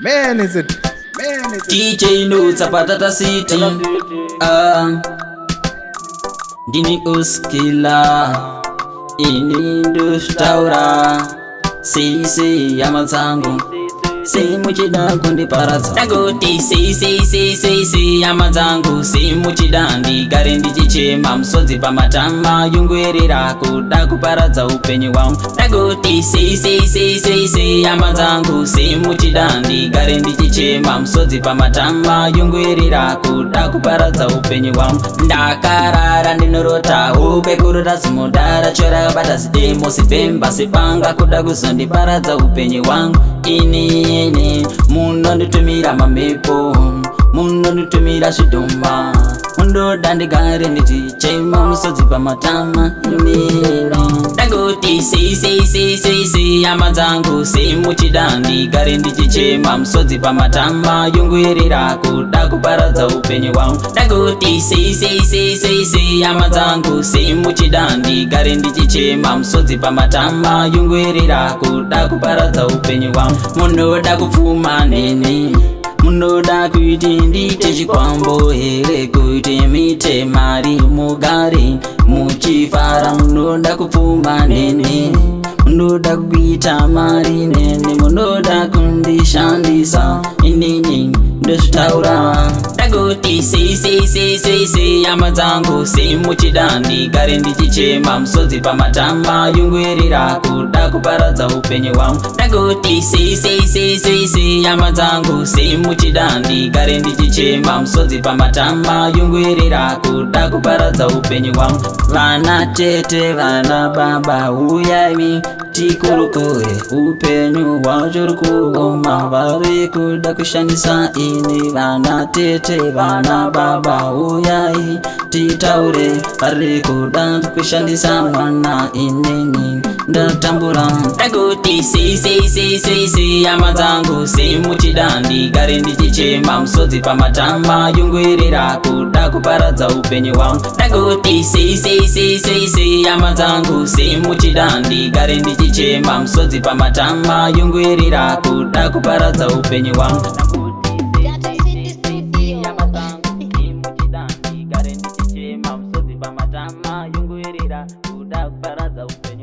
Man, is it? Man, is it? DJ Notes Patata City. Ah, ndini Oskila, ini ndozvitaura. Sei sei hama dzangu, sei muchida kundiparadza? Ndangoti sei sei sei sei sei hama dzangu, sei muchida ndigare ndichichema, musodzi pamatama yungwerera, kuda kuparadza upenyu hwangu? Ndangoti sei sei sei sei sei hama dzangu, sei muchida ndigare ndichichema, musodzi pamatama yungwerera, kuda kuparadza upenyu hwangu? Ndakarara ndinorota hope, kurota zimudhara chorakabata zidemo, sibhemba, sipanga, kuda kuzondiparadza upenyu hwangu. Inini munonditumira mamhepo, munonditumira zvidhoma, mundoda ndigare ndichichema musodzi pamatama inini. Ndangoti sei sei sei sei sei hama dzangu, sei muchida ndigare ndichichema, musodzi pamatama yungwerera, kuda kuparadza upenyu hwangu? Ndangoti sei sei sei sei sei hama dzangu, sei muchida ndigare ndichichema, musodzi pamatama yungwerera, kuda kuparadza upenyu hwangu? Munoda kupfuma neni, munoda kuti ndiite chikwambo here, kuti muite mari mugare muchifara? Munoda kupfuma neni, munoda kuita mari neni, munoda kundishandisa, inini ndozvitaura. Ndangoti sei sei sei sei sei hama dzangu, sei muchida ndigare ndichichema, musodzi pamatama yungwerera, kuda kuparadza upenyu hwangu? Ndangoti sei sei sei sei sei hama dzangu, sei muchida ndigare ndichichema, musodzi pamatama yungwerera, kuda kuparadza upenyu hwangu? Vana tete, vana baba, uyai tikurukure, upenyu hwacho uri kuoma, vari kuda kushandisa ini. Vana tete, vana baba, uyai titaure, vari kuda kushandisa mwana, inini ndatambura. Ndangoti sei sei sei sei sei hama dzangu, sei muchida ndigare ndichichema, musodzi pamatama yungwerera, kuda kuparadza upenyu hwangu? Ndangoti sei sei sei sei sei hama dzangu, sei muchida ndigare ndichichema, musodzi pamatama yungwerera, kuda kuparadza upenyu hwangu? Data City Studio. Hama dzangu, sei muchida ndigare ndichichema, musodzi pamatama yungwerera, kuda kuparadza upenyu.